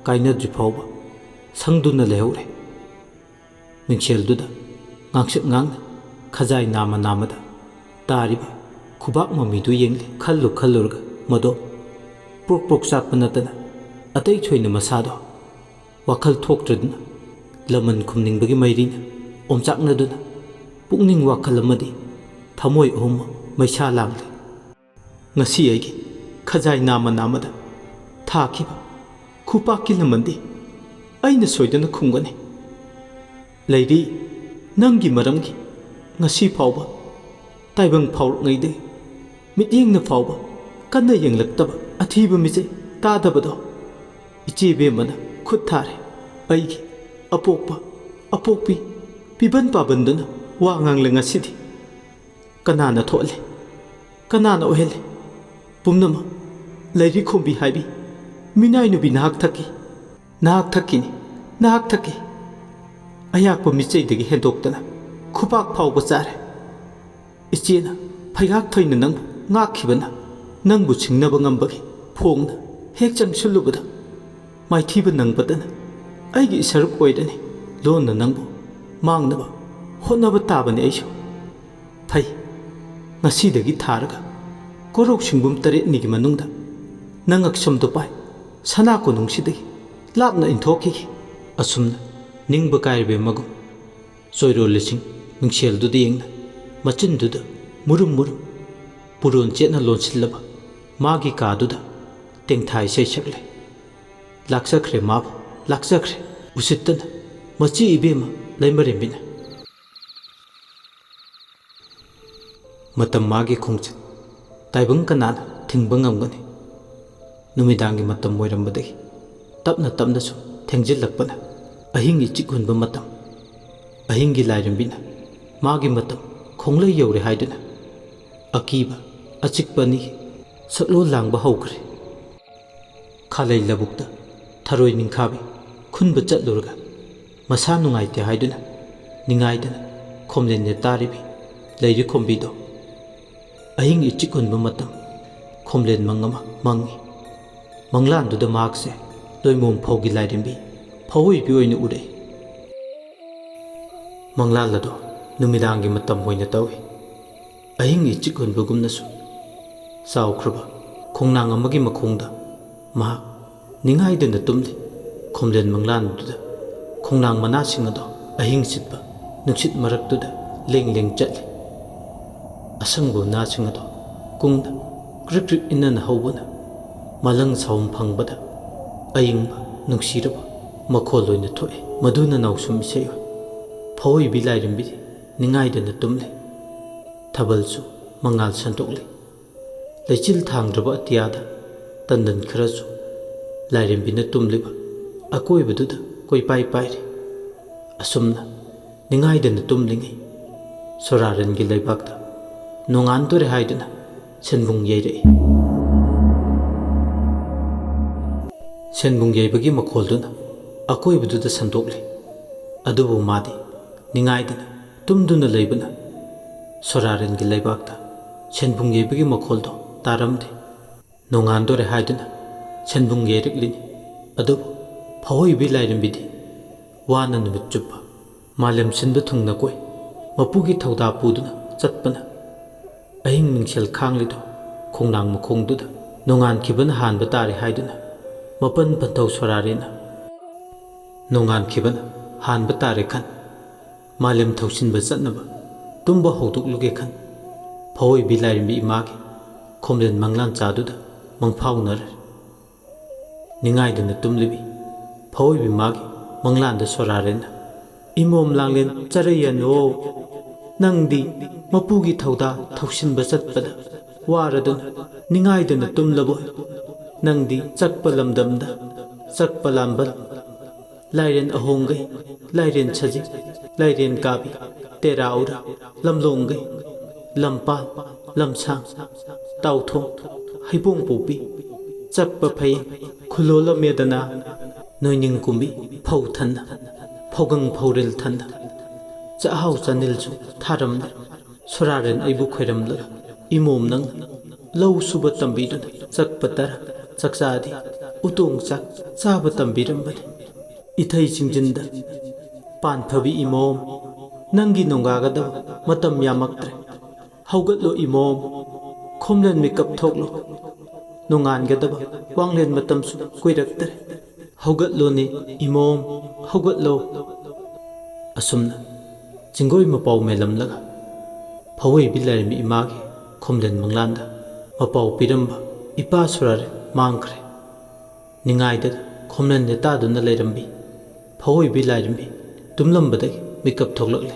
ꯀꯥꯏꯅꯗ꯭ꯔꯤ ꯐꯥꯎꯕ ꯁꯪꯗꯨꯅ ꯂꯩꯍꯧꯔꯦ꯫ ꯃꯤꯡꯁꯦꯜꯗꯨꯗ ꯉꯥꯡꯁꯛ ꯉꯥꯡꯅ ꯈꯖꯥꯏ ꯅꯥꯝꯃ ꯅꯥꯝꯃꯗ ꯇꯥꯔꯤꯕ ꯈꯨꯕꯥꯛ ꯃꯃꯤꯗꯨ ꯌꯦꯡꯂꯦ꯫ ꯈꯜꯂꯨ ꯈꯜꯂꯨꯔꯒ ꯃꯗꯣ ꯄ꯭ꯔꯣꯛ ꯄ꯭ꯔꯣꯛ ꯆꯥꯛꯄ ꯅꯠꯇꯅ ꯑꯇꯩ ꯊꯣꯏꯅ ꯃꯁꯥꯗꯣ ꯋꯥꯈꯜ ꯊꯣꯛꯇ꯭ꯔꯗꯨꯅ ꯂꯃꯟ ꯈꯨꯝꯅꯤꯡꯕꯒꯤ ꯃꯩꯔꯤꯅ ꯑꯣꯝꯆꯥꯛꯅꯗꯨꯅ ꯄꯨꯛꯅꯤꯡ ꯋꯥꯈꯜ ꯑꯃꯗꯤ ꯊꯃꯣꯏ ꯑꯍꯨꯝꯃꯛ ꯃꯩꯁꯥ ꯂꯥꯡꯂꯤ꯫ ꯉꯁꯤ ꯑꯩꯒꯤ ꯈꯖꯥꯏ ꯅꯥꯝꯃ ꯅꯥꯝꯃꯗ ꯊꯥꯈꯤꯕ ꯈꯨꯄꯥꯛꯀꯤ ꯂꯃꯟꯗꯤ ꯑꯩꯅ ꯁꯣꯏꯗꯅ ꯈꯨꯝꯒꯅꯤ꯫ ꯂꯩꯔꯤ, ꯅꯪꯒꯤ ꯃꯔꯝꯒꯤ ꯉꯁꯤ ꯐꯥꯎꯕ ꯇꯥꯏꯕꯪ ꯐꯥꯎꯔꯛꯉꯩꯗꯒꯤ ꯃꯤꯠꯌꯦꯡꯅ ꯐꯥꯎꯕ ꯀꯟꯅ ꯌꯦꯡꯂꯛꯇꯕ ꯑꯊꯤꯕ ꯃꯤꯆꯩ ꯇꯥꯗꯕꯗꯣ ꯏꯆꯦ ꯕꯦꯝꯃꯅ ꯈꯨꯠ ꯊꯥꯔꯦ꯫ ꯑꯩꯒꯤ ꯑꯄꯣꯛꯄ ꯑꯄꯣꯛꯄꯤ ꯄꯤꯕꯟ ꯄꯥꯕꯟꯗꯨꯅ ꯋꯥ ꯉꯥꯡꯂꯦ ꯉꯁꯤꯗꯤ꯫ ꯀꯅꯥꯅ ꯊꯣꯛꯍꯜꯂꯦ? ꯀꯅꯥꯅ ꯑꯣꯏꯍꯜꯂꯦ? ꯄꯨꯝꯅꯃꯛ ꯂꯩꯔꯤ ꯈꯣꯝꯕꯤ ꯍꯥꯏꯕꯤ ꯃꯤꯅꯥꯏ ꯅꯨꯄꯤ ꯅꯍꯥꯛ ꯊꯛꯀꯤ, ꯅꯍꯥꯛ ꯊꯛꯀꯤꯅꯤ, ꯅꯍꯥꯛ ꯊꯛꯀꯤ꯫ ꯑꯌꯥꯛꯄ ꯃꯤꯆꯩꯗꯒꯤ ꯍꯦꯟꯗꯣꯛꯇꯅ ꯈꯨꯄꯥꯛ ꯐꯥꯎꯕ ꯆꯥꯔꯦ꯫ ꯏꯆꯦꯅ ꯐꯩꯒꯥꯛ ꯐꯩꯅ ꯅꯪꯕꯨ ꯉꯥꯛꯈꯤꯕꯅ ꯅꯪꯕꯨ ꯁꯤꯡꯅꯕ ꯉꯝꯕꯒꯤ ꯐꯣꯡꯅ ꯍꯦꯛ ꯆꯪꯁꯤꯜꯂꯨꯕꯗ ꯃꯥꯏꯊꯤꯕ ꯅꯪꯕꯇꯅ ꯑꯩꯒꯤ ꯏꯁꯔꯨꯛ ꯑꯣꯏꯔꯅꯤ꯫ ꯂꯣꯟꯅ ꯅꯪꯕꯨ ꯃꯥꯡꯅꯕ ꯍꯣꯠꯅꯕ ꯇꯥꯕꯅꯤ ꯑꯩꯁꯨ꯫ ꯐꯩ, ꯉꯁꯤꯗꯒꯤ ꯊꯥꯔꯒ ꯀꯣꯔꯧ ꯁꯤꯡꯕꯨꯝ ꯇꯔꯦꯠꯅꯤꯒꯤ ꯃꯅꯨꯡꯗ ꯅꯉꯛꯁꯝꯗꯣ ꯄꯥꯏ ꯁꯅꯥ ꯀꯣꯅꯨꯡꯁꯤꯗꯒꯤ ꯂꯥꯞꯅ ꯏꯟꯊꯣꯛꯈꯤꯒꯦ꯫ ꯑꯁꯨꯝꯅ ꯅꯤꯡꯕ ꯀꯥꯏꯔꯕ ꯃꯒꯨꯝ ꯆꯣꯏꯔꯣꯜ ꯂꯤꯁꯤꯡ ꯃꯤꯡꯁꯦꯜꯗꯨꯗ ꯌꯦꯡꯅ ꯃꯆꯤꯟꯗꯨꯗ ꯃꯨꯔꯨꯝ ꯃꯨꯔꯨꯝ ꯄꯨꯔꯣꯟ ꯆꯦꯠꯅ ꯂꯣꯟꯁꯤꯜꯂꯕ ꯃꯥꯒꯤ ꯀꯥꯗꯨꯗ ꯇꯦꯡꯊꯥ ꯏꯁꯩ ꯁꯛꯂꯦ꯫ ꯂꯥꯛꯆꯈ꯭ꯔꯦ ꯃꯥꯕꯨ, ꯂꯥꯛꯆꯈ꯭ꯔꯦ꯫ ꯎꯁꯤꯠꯇꯅ ꯃꯆꯤ ꯏꯕꯦꯝꯃ ꯂꯩꯃꯔꯦꯝꯕꯤꯅ꯫ ꯃꯇꯝ ꯃꯥꯒꯤ ꯈꯣꯡꯆꯠ ꯇꯥꯏꯕꯪ ꯀꯅꯥꯅ ꯊꯤꯡꯕ ꯉꯝꯒꯅꯤ? ꯅꯨꯃꯤꯗꯥꯡꯒꯤ ꯃꯇꯝ ꯑꯣꯏꯔꯝꯕꯗꯒꯤ ꯇꯞꯅ ꯇꯞꯅ ꯁꯨꯝ ꯊꯦꯡꯖꯤꯜꯂꯛꯄꯅ ꯑꯍꯤꯡ ꯏꯆꯤꯛ ꯍꯨꯟꯕ ꯃꯇꯝ꯫ ꯑꯍꯤꯡꯒꯤ ꯂꯥꯏꯔꯦꯝꯕꯤꯅ ꯃꯥꯒꯤ ꯃꯇꯝ ꯈꯣꯡꯂꯩ ꯌꯧꯔꯦ ꯍꯥꯏꯗꯨꯅ ꯑꯀꯤꯕ ꯑꯆꯤꯛꯄ ꯑꯅꯤꯒꯤ ꯁꯛꯂꯣꯟ ꯂꯥꯡꯕ ꯍꯧꯈ꯭ꯔꯦ꯫ ꯈꯥꯂꯩ ꯂꯧꯕꯨꯛꯇ ꯊꯔꯣꯏ ꯅꯤꯡꯈꯥꯕꯤ ꯈꯨꯟꯕ ꯆꯠꯂꯨꯔꯒ ꯃꯁꯥ ꯅꯨꯡꯉꯥꯏꯇꯦ ꯍꯥꯏꯗꯨꯅ ꯅꯤꯡꯉꯥꯏꯗꯅ ꯈꯣꯝꯂꯦꯟ ꯅꯦꯠꯇꯥꯔꯤꯕꯤ ꯂꯩꯔꯤ ꯈꯣꯝꯕꯤꯗꯣ ꯑꯍꯤꯡ ꯏꯆꯤꯛ ꯍꯨꯟꯕ ꯃꯇꯝ ꯈꯣꯝꯂꯦꯟ ꯃꯪ ꯑꯃ ꯃꯪꯉꯤ꯫ ꯃꯪꯂꯥꯟꯗꯨꯗ ꯃꯍꯥꯛꯁꯦ ꯂꯣꯏꯃꯣꯝ ꯐꯧꯒꯤ ꯂꯥꯏꯔꯦꯝꯕꯤ ꯐꯧꯑꯣꯏꯕꯤ ꯑꯣꯏꯅ ꯎꯔꯛꯏ꯫ ꯃꯪꯂꯥꯟ ꯑꯗꯣ ꯅꯨꯃꯤꯗꯥꯡꯒꯤ ꯃꯇꯝ ꯑꯣꯏꯅ ꯇꯧꯏ꯫ ꯑꯍꯤꯡ ꯏꯆꯤꯛ ꯍꯨꯟꯕꯒꯨꯝꯅꯁꯨ ꯆꯥꯎꯈ꯭ꯔꯕ ꯈꯣꯡꯅꯥꯡ ꯑꯃꯒꯤ ꯃꯈꯣꯡꯗ ꯃꯍꯥꯛ ꯅꯤꯡꯉꯥꯏꯗꯅ ꯇꯨꯝꯂꯤ꯫ ꯈꯣꯝꯂꯦꯟ ꯃꯪꯂꯥꯟꯗꯨꯗ ꯈꯣꯡꯅꯥꯡ ꯃꯅꯥꯁꯤꯡ ꯑꯗꯣ ꯑꯍꯤꯡ ꯁꯤꯠꯄ ꯅꯨꯡꯁꯤꯠ ꯃꯔꯛꯇꯨꯗ ꯂꯦꯡ ꯂꯦꯡ ꯆꯠꯂꯤ꯫ ꯑꯁꯪꯕ ꯎꯅꯥꯁꯤꯡ ꯑꯗꯣ ꯀꯨꯡꯅ ꯀ꯭ꯔꯤꯛ ꯀ꯭ꯔꯤꯛ ꯏꯟꯅꯅ ꯍꯧꯕꯅ ꯃꯂꯪ ꯁꯥꯎꯝ ꯐꯪꯕꯗ ꯑꯏꯪꯕ ꯅꯨꯡꯁꯤꯔꯕ ꯃꯈꯣꯜ ꯑꯣꯏꯅ ꯊꯣꯛꯏ꯫ ꯃꯗꯨꯅ ꯅꯥꯎꯁꯨꯝ ꯏꯁꯩ ꯑꯣꯏ꯫ ꯐꯧꯑꯣꯏꯕꯤ ꯂꯥꯏꯔꯦꯝꯕꯤꯗꯤ ꯅꯤꯡꯉꯥꯏꯗꯅ ꯇꯨꯝꯂꯤ꯫ ꯊꯥꯕꯜꯁꯨ ꯃꯉꯥꯜ ꯁꯟꯗꯣꯛꯂꯤ꯫ ꯂꯩꯆꯤꯜ ꯊꯥꯡꯗ꯭ꯔꯕ ꯑꯇꯤꯌꯥꯗ ꯇꯟꯗꯟ ꯈꯔꯁꯨ ꯂꯥꯏꯔꯦꯝꯕꯤꯅ ꯇꯨꯝꯂꯤꯕ ꯑꯀꯣꯏꯕꯗꯨꯗ ꯀꯣꯏꯄꯥꯏ ꯄꯥꯏꯔꯤ꯫ ꯑꯁꯨꯝꯅ ꯅꯤꯡꯉꯥꯏꯗꯅ ꯇꯨꯝꯂꯤꯉꯩ ꯁꯣꯔꯥꯔꯦꯟꯒꯤ ꯂꯩꯕꯥꯛꯇ ꯅꯣꯡꯉꯥꯟꯗꯣꯔꯦ ꯍꯥꯏꯗꯨꯅ ꯁꯦꯟꯕꯨꯡ ꯌꯩꯔꯛꯏ꯫ ꯁꯦꯟꯕꯨꯡ ꯌꯩꯕꯒꯤ ꯃꯈꯣꯜꯗꯨꯅ ꯑꯀꯣꯏꯕꯗꯨꯗ ꯁꯟꯗꯣꯛꯂꯤ꯫ ꯑꯗꯨꯕꯨ ꯃꯥꯗꯤ ꯅꯤꯡꯉꯥꯏꯗꯅ ꯇꯨꯝꯗꯨꯅ ꯂꯩꯕꯅ ꯁꯣꯔꯥꯔꯦꯟꯒꯤ ꯂꯩꯕꯥꯛꯇ ꯁꯦꯟꯕꯨꯡ ꯌꯩꯕꯒꯤ ꯃꯈꯣꯜꯗꯣ ꯇꯥꯔꯝꯗꯦ꯫ ꯅꯣꯡꯉꯥꯟꯗꯣꯔꯦ ꯍꯥꯏꯗꯨꯅ ꯁꯦꯟꯕꯨꯡ ꯌꯩꯔꯛꯂꯤꯅꯤ꯫ ꯑꯗꯨꯕꯨ ꯐꯧꯑꯣꯏꯕꯤ ꯂꯥꯏꯔꯦꯝꯕꯤꯗꯤ ꯋꯥꯅ ꯅꯨꯃꯤꯠ ꯆꯨꯞꯄ ꯃꯥꯂꯦꯝ ꯁꯤꯟꯕ ꯊꯨꯡꯅ ꯀꯣꯏ ꯃꯄꯨꯒꯤ ꯊꯧꯗꯥ ꯄꯨꯗꯨꯅ ꯆꯠꯄꯅ ꯑꯍꯤꯡ ꯃꯤꯡꯁꯦꯜ ꯈꯥꯡꯂꯤꯗꯣ ꯈꯣꯡꯅꯥꯡ ꯃꯈꯣꯡꯗꯨꯗ ꯅꯣꯡꯉꯥꯟꯈꯤꯕꯅ ꯍꯥꯟꯕ ꯇꯥꯔꯦ ꯍꯥꯏꯗꯨꯅ ꯃꯄꯟ ꯄꯟꯊꯧ ꯁꯣꯔꯥꯔꯦꯟꯅ ꯅꯣꯡꯉꯥꯟꯈꯤꯕꯅ ꯍꯥꯟꯕ ꯇꯥꯔꯦ ꯈꯟ ꯃꯥꯂꯦꯝ ꯊꯧꯁꯤꯟꯕ ꯆꯠꯅꯕ ꯇꯨꯝꯕ ꯍꯧꯗꯣꯛꯂꯨꯒꯦ ꯈꯟ ꯐꯧꯑꯣꯏꯕꯤ ꯂꯥꯏꯔꯦꯝꯕꯤ ꯏꯃꯥꯒꯤ ꯈꯣꯝꯂꯦꯟ ꯃꯪꯂꯥꯟ ꯆꯥꯗꯨꯗ ꯃꯪꯐꯥꯎꯅꯔꯦ꯫ ꯅꯤꯡꯉꯥꯏꯗꯅ ꯇꯨꯝꯂꯤꯕꯤ ꯐꯧꯑꯣꯏꯕꯤ ꯃꯥꯒꯤ ꯃꯪꯂꯥꯟꯗ ꯁꯣꯔꯥꯔꯦꯟꯅ ꯏꯃꯣꯝ ꯂꯥꯡꯂꯦꯟ ꯆꯔꯩꯌꯟ ꯑꯣ, ꯅꯪꯗꯤ ꯃꯄꯨꯒꯤ ꯊꯧꯗꯥ ꯊꯧꯁꯤꯟꯕ ꯆꯠꯄꯗ ꯋꯥꯔꯗꯨꯅ ꯅꯤꯡꯉꯥꯏꯗꯅ ꯇꯨꯝꯂꯕꯣꯏ? ꯅꯪꯗꯤ ꯆꯛꯄ ꯂꯝꯗꯝꯗ ꯆꯛꯄ ꯂꯥꯝꯕꯟ, ꯂꯥꯏꯔꯦꯟ ꯑꯍꯣꯡꯒꯩ, ꯂꯥꯏꯔꯦꯟ ꯁꯖꯤ, ꯂꯥꯏꯔꯦꯟ ꯀꯥꯕꯤ, ꯇꯦꯔꯥ ꯎꯔꯥ, ꯂꯝꯂꯣꯡꯒꯩ, ꯂꯝꯄꯥꯜ, ꯂꯝꯁꯥꯡ, ꯇꯥꯎꯊꯣꯡ, ꯍꯩꯕꯣꯡ ꯄꯣꯛꯄꯤ, ꯆꯛꯄ ꯐꯩ ꯈꯨꯂꯣꯜ ꯑꯃꯦꯗꯅ, ꯅꯣꯏꯅꯤꯡ ꯀꯨꯝꯕꯤ ꯐꯧ ꯊꯟꯅ, ꯐꯧꯒꯪ ꯐꯧꯔꯦꯜ ꯊꯟꯅ, ꯆꯥꯛꯍꯥꯎ ꯆꯥꯅꯤꯜꯁꯨ ꯊꯥꯔꯝꯂꯦ꯫ ꯁꯣꯔꯥꯔꯦꯟ ꯑꯩꯕꯨ ꯈꯣꯏꯔꯝꯂꯒ, ꯏꯃꯣꯝ ꯅꯪꯅ ꯂꯧ ꯁꯨꯕ ꯇꯝꯕꯤꯗꯨꯅ, ꯆꯛꯄ ꯇꯔꯥ ꯆꯥꯛꯆꯥꯗꯤ ꯎꯇꯣꯡ ꯆꯥꯛ ꯆꯥꯕ ꯇꯝꯕꯤꯔꯝꯕꯅꯤ꯫ ꯏꯊꯩ ꯆꯤꯡꯖꯤꯟꯗ ꯄꯥꯟꯐꯕꯤ ꯏꯃꯣꯝ, ꯅꯪꯒꯤ ꯅꯣꯡꯒꯥꯒꯗꯕ ꯃꯇꯝ ꯌꯥꯝꯃꯛꯇ꯭ꯔꯦ꯫ ꯍꯧꯒꯠꯂꯣ ꯏꯃꯣꯝ, ꯈꯣꯝꯂꯦꯟ ꯃꯤꯀꯞ ꯊꯣꯛꯂꯣ꯫ ꯅꯣꯡꯉꯥꯟꯒꯗꯕ ꯋꯥꯡꯂꯦꯟ ꯃꯇꯝꯁꯨ ꯀꯨꯏꯔꯛꯇ꯭ꯔꯦ꯫ ꯍꯧꯒꯠꯂꯣꯅꯦ ꯏꯃꯣꯝ, ꯍꯧꯒꯠꯂꯣ꯫ ꯑꯁꯨꯝꯅ ꯆꯤꯡꯒꯣꯏ ꯃꯄꯥꯎ ꯃꯦꯜꯂꯝꯂꯒ ꯐꯧꯑꯣꯏꯕꯤ ꯂꯥꯏꯔꯦꯝꯕꯤ ꯏꯃꯥꯒꯤ ꯈꯣꯝꯂꯦꯟ ꯃꯪꯂꯥꯟꯗ ꯃꯄꯥꯎ ꯄꯤꯔꯝꯕ ꯏꯄꯥ ꯁꯣꯔꯥꯔꯦꯟ ꯃꯥꯡꯈ꯭ꯔꯦ꯫ ꯅꯤꯡꯉꯥꯏꯗ ꯈꯣꯝꯂꯦꯟ ꯂꯦꯇꯥꯗꯨꯅ ꯂꯩꯔꯝꯕꯤ ꯐꯧꯑꯣꯏꯕꯤ ꯂꯥꯏꯔꯦꯝꯕꯤ ꯇꯨꯝꯂꯝꯕꯗꯒꯤ ꯃꯤꯀꯞ ꯊꯣꯛꯂꯛꯂꯦ꯫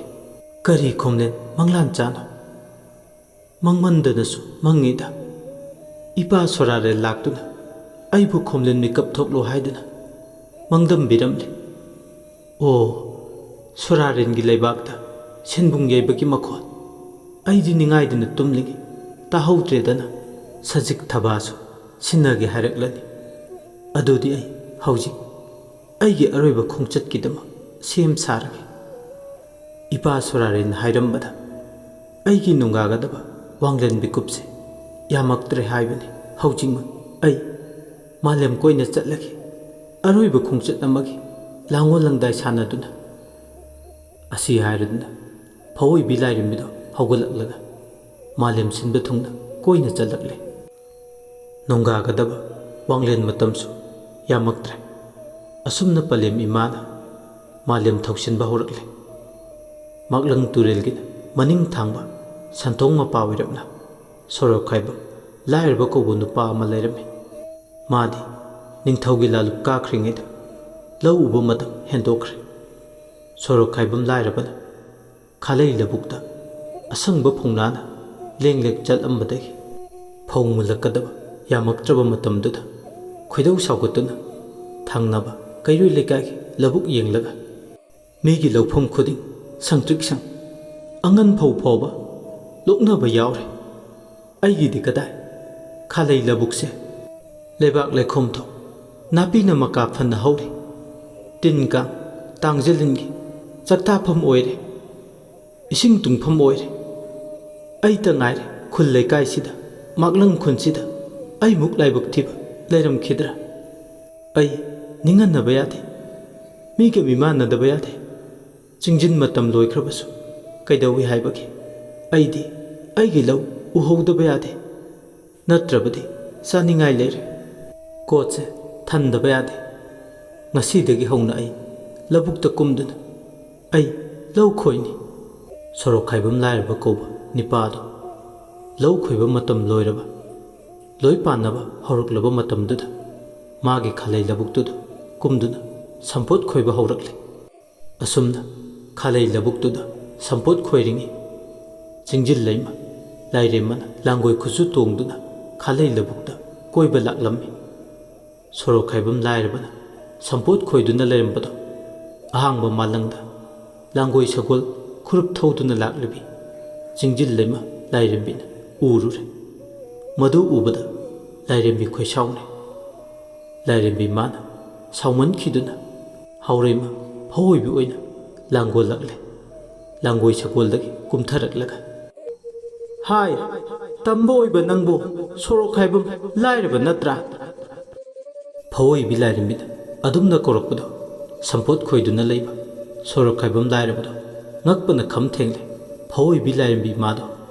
ꯀꯔꯤ ꯈꯣꯝꯂꯦꯟ ꯃꯪꯂꯥꯟ ꯆꯥꯅꯣ? ꯃꯪꯃꯟꯗꯅꯁꯨ ꯃꯪꯉꯤꯗ꯫ ꯏꯄꯥ ꯁꯣꯔꯥꯔꯦꯟ ꯂꯥꯛꯇꯨꯅ ꯑꯩꯕꯨ ꯈꯣꯝꯂꯦꯟ ꯃꯤꯀꯞ ꯊꯣꯛꯂꯣ ꯍꯥꯏꯗꯨꯅ ꯃꯪꯗꯝꯕꯤꯔꯝꯂꯦ꯫ ꯑꯣ, ꯁꯣꯔꯥꯔꯦꯟꯒꯤ ꯂꯩꯕꯥꯛꯇ ꯁꯦꯟꯕꯨꯡ ꯌꯩꯕꯒꯤ ꯃꯈꯣꯟ꯫ ꯑꯩꯗꯤ ꯅꯤꯡꯉꯥꯏꯗꯨꯅ ꯇꯨꯝꯂꯤꯉꯩ ꯇꯥꯍꯧꯗ꯭ꯔꯦꯗꯅ, ꯁꯖꯤꯛ ꯊꯕꯥꯁꯨ ꯁꯤꯟꯅꯒꯦ ꯍꯥꯏꯔꯛꯂꯅꯤ꯫ ꯑꯗꯨꯗꯤ ꯑꯩ ꯍꯧꯖꯤꯛ ꯑꯩꯒꯤ ꯑꯔꯣꯏꯕ ꯈꯣꯡꯆꯠꯀꯤꯗꯃꯛ ꯁꯦꯝ ꯁꯥꯔꯒꯦ꯫ ꯏꯄꯥ ꯁꯣꯔꯥꯔꯦꯟꯅ ꯍꯥꯏꯔꯝꯕꯗ ꯑꯩꯒꯤ ꯅꯨꯡꯒꯥꯒꯗꯕ ꯋꯥꯡꯂꯦꯟ ꯃꯤꯀꯨꯞꯁꯦ ꯌꯥꯝꯃꯛꯇ꯭ꯔꯦ ꯍꯥꯏꯕꯅꯤ꯫ ꯍꯧꯖꯤꯛꯃꯛ ꯑꯩ ꯃꯥꯂꯦꯝ ꯀꯣꯏꯅ ꯆꯠꯂꯒꯦ꯫ ꯑꯔꯣꯏꯕ ꯈꯣꯡꯆꯠ ꯑꯃꯒꯤ ꯂꯥꯡꯑꯣꯜ ꯂꯪꯗꯥꯏ ꯁꯥꯟꯅꯗꯨꯅ꯫ ꯑꯁꯤ ꯍꯥꯏꯔꯗꯨꯅ ꯐꯧꯑꯣꯏꯕꯤ ꯂꯥꯏꯔꯦꯝꯕꯤꯗꯣ ꯍꯧꯒꯠꯂꯛꯂꯒ ꯃꯥꯂꯦꯝ ꯁꯤꯟꯕ ꯊꯨꯡꯅ ꯀꯣꯏꯅ ꯆꯠꯂꯛꯂꯦ꯫ ꯅꯣꯡꯒꯥꯒꯗꯕ ꯋꯥꯡꯂꯦꯟ ꯃꯇꯝꯁꯨ ꯌꯥꯝꯃꯛꯇ꯭ꯔꯦ꯫ ꯑꯁꯨꯝꯅ ꯄꯂꯦꯝ ꯏꯃꯥꯅ ꯃꯥꯂꯦꯝ ꯊꯧꯁꯤꯟꯕ ꯍꯧꯔꯛꯂꯦ꯫ ꯃꯥꯛꯂꯪ ꯇꯨꯔꯦꯜꯒꯤ ꯃꯅꯤꯡ ꯊꯥꯡꯕ ꯁꯟꯊꯣꯡ ꯃꯄꯥ ꯑꯣꯏꯔꯞꯅ ꯁꯣꯔꯣꯛ ꯈꯥꯏꯕꯝ ꯂꯥꯏꯔꯕ ꯀꯧꯕ ꯅꯨꯄꯥ ꯑꯃ ꯂꯩꯔꯝꯃꯤ꯫ ꯃꯥꯗꯤ ꯅꯤꯡꯊꯧꯒꯤ ꯂꯥꯂꯨꯞ ꯀꯥꯈ꯭ꯔꯤꯉꯩꯗ ꯂꯧ ꯎꯕ ꯃꯇꯝ ꯍꯦꯟꯗꯣꯛꯈ꯭ꯔꯦ꯫ ꯁꯣꯔꯣꯛ ꯈꯥꯏꯕꯝ ꯂꯥꯏꯔꯕꯅ ꯈꯥꯂꯩ ꯂꯧꯕꯨꯛꯇ ꯑꯁꯪꯕ ꯐꯧꯅꯥꯅ ꯂꯦꯡ ꯂꯦꯡ ꯆꯠꯂꯝꯕꯗꯒꯤ ꯐꯧ ꯃꯨꯜꯂꯛꯀꯗꯕ ꯌꯥꯝꯃꯛꯇ꯭ꯔꯕ ꯃꯇꯝꯗꯨꯗ ꯈꯣꯏꯗꯧ ꯁꯥꯎꯒꯠꯇꯨꯅ ꯊꯪꯅꯕ ꯀꯩꯔꯣꯏ ꯂꯩꯀꯥꯏꯒꯤ ꯂꯧꯕꯨꯛ ꯌꯦꯡꯂꯒ ꯃꯤꯒꯤ ꯂꯧꯐꯝ ꯈꯨꯗꯤꯡ ꯁꯪꯇ꯭ꯔꯤꯛ ꯁꯪ, ꯑꯉꯟ ꯐꯧ ꯐꯥꯎꯕ ꯂꯣꯛꯅꯕ ꯌꯥꯎꯔꯦ꯫ ꯑꯩꯒꯤꯗꯤ ꯀꯗꯥꯏ? ꯈꯥꯂꯩ ꯂꯧꯕꯨꯛꯁꯦ ꯂꯩꯕꯥꯛ ꯂꯩꯈꯣꯝꯗꯣ ꯅꯥꯄꯤꯅ ꯃꯀꯥ ꯐꯟꯅ ꯍꯧꯔꯤ꯫ ꯇꯤꯟ ꯀꯥꯡ ꯇꯥꯡꯖꯂꯤꯟꯒꯤ ꯆꯥꯛꯇꯥꯐꯝ ꯑꯣꯏꯔꯦ꯫ ꯏꯁꯤꯡ ꯇꯨꯡꯐꯝ ꯑꯣꯏꯔꯦ꯫ ꯑꯩꯇ ꯉꯥꯏꯔꯦ ꯈꯨꯜ ꯂꯩꯀꯥꯏꯁꯤꯗ, ꯃꯥꯛꯂꯪ ꯈꯨꯟꯁꯤꯗ ꯑꯩꯃꯨꯛ ꯂꯥꯏꯕꯛ ꯊꯤꯕ ꯂꯩꯔꯝꯈꯤꯗ꯭ꯔꯥ? ꯑꯩ ꯅꯤꯡꯍꯟꯅꯕ ꯌꯥꯗꯦ꯫ ꯃꯤꯒ ꯃꯤꯃꯥꯟꯅꯗꯕ ꯌꯥꯗꯦ꯫ ꯆꯤꯡꯖꯤꯟ ꯃꯇꯝ ꯂꯣꯏꯈ꯭ꯔꯕꯁꯨ ꯀꯩꯗꯧꯏ ꯍꯥꯏꯕꯒꯦ? ꯑꯩꯗꯤ ꯑꯩꯒꯤ ꯂꯧ ꯎꯍꯧꯗꯕ ꯌꯥꯗꯦ꯫ ꯅꯠꯇ꯭ꯔꯕꯗꯤ ꯆꯥꯅꯤꯡꯉꯥꯏ ꯂꯩꯔꯦ꯫ ꯀꯣꯠꯁꯦ ꯊꯟꯗꯕ ꯌꯥꯗꯦ꯫ ꯉꯁꯤꯗꯒꯤ ꯍꯧꯅ ꯑꯩ ꯂꯧꯕꯨꯛꯇ ꯀꯨꯝꯗꯨꯅ ꯑꯩ ꯂꯧ ꯈꯣꯏꯅꯤ꯫ ꯁꯣꯔꯣꯛ ꯈꯥꯏꯕꯝ ꯂꯥꯏꯔꯕ ꯀꯧꯕ ꯅꯤꯄꯥꯗꯣ ꯂꯧ ꯈꯣꯏꯕ ꯃꯇꯝ ꯂꯣꯏꯔꯕ, ꯂꯣꯏ ꯄꯥꯟꯅꯕ ꯍꯧꯔꯛꯂꯕ ꯃꯇꯝꯗꯨꯗ ꯃꯥꯒꯤ ꯈꯥꯂꯩ ꯂꯧꯕꯨꯛꯇꯨꯗ ꯀꯨꯝꯗꯨꯅ ꯁꯝꯄꯣꯠ ꯈꯣꯏꯕ ꯍꯧꯔꯛꯂꯦ꯫ ꯑꯁꯨꯝꯅ ꯈꯥꯂꯩ ꯂꯧꯕꯨꯛꯇꯨꯗ ꯁꯝꯄꯣꯠ ꯈꯣꯏꯔꯤꯉꯩ, ꯆꯤꯡꯖꯤꯜ ꯂꯩꯃ ꯂꯥꯏꯔꯦꯝꯃꯅ ꯂꯥꯡꯒꯣꯏ ꯈꯨꯠꯁꯨ ꯇꯣꯡꯗꯨꯅ ꯈꯥꯂꯩ ꯂꯧꯕꯨꯛꯇ ꯀꯣꯏꯕ ꯂꯥꯛꯂꯝꯃꯤ꯫ ꯁꯣꯔꯣꯛ ꯈꯥꯏꯕꯝ ꯂꯥꯏꯔꯕꯅ ꯁꯝꯄꯣꯠ ꯈꯣꯏꯗꯨꯅ ꯂꯩꯔꯝꯕꯗꯣ ꯑꯍꯥꯡꯕ ꯃꯥꯂꯪꯗ ꯂꯥꯡꯒꯣꯏ ꯁꯒꯣꯜ ꯈꯨꯔꯨꯞ ꯊꯧꯗꯨꯅ ꯂꯥꯛꯂꯤꯕꯤ ꯆꯤꯡꯖꯤꯜ ꯂꯩꯃ ꯂꯥꯏꯔꯦꯝꯕꯤꯅ ꯎꯔꯨꯔꯦ꯫ ꯃꯗꯨ ꯎꯕꯗ ꯂꯥꯏꯔꯦꯝꯕꯤ ꯈꯣꯏꯁꯥꯎꯅꯩ꯫ ꯂꯥꯏꯔꯦꯝꯕꯤ ꯃꯥꯅ ꯁꯥꯎꯃꯟꯈꯤꯗꯨꯅ ꯍꯥꯎꯔꯩꯃ ꯐꯑꯣꯏꯕꯤ ꯑꯣꯏꯅ ꯂꯥꯡꯒꯣꯜꯂꯛꯂꯦ꯫ ꯂꯥꯡꯒꯣꯏ ꯁꯒꯣꯜꯗꯒꯤ ꯀꯨꯝꯊꯔꯛꯂꯒ, "ꯍꯥꯏ, ꯇꯝꯕ ꯑꯣꯏꯕ ꯅꯪꯕꯨ ꯁꯣꯔꯣꯛ ꯈꯥꯏꯕꯝ ꯂꯥꯏꯔꯕ ꯅꯠꯇ꯭ꯔꯥ?" ꯐꯑꯣꯏꯕꯤ ꯂꯥꯏꯔꯦꯝꯕꯤꯅ ꯑꯗꯨꯝꯅ ꯀꯧꯔꯛꯄꯗꯣ ꯁꯝꯄꯣꯠ ꯈꯣꯏꯗꯨꯅ ꯂꯩꯕ ꯁꯣꯔꯣꯛ ꯈꯥꯏꯕꯝ ꯂꯥꯏꯔꯕꯗꯣ ꯉꯛꯄꯅ ꯈꯝ ꯊꯦꯡꯂꯦ꯫ ꯐꯑꯣꯏꯕꯤ ꯂꯥꯏꯔꯦꯝꯕꯤ ꯃꯥꯗꯣ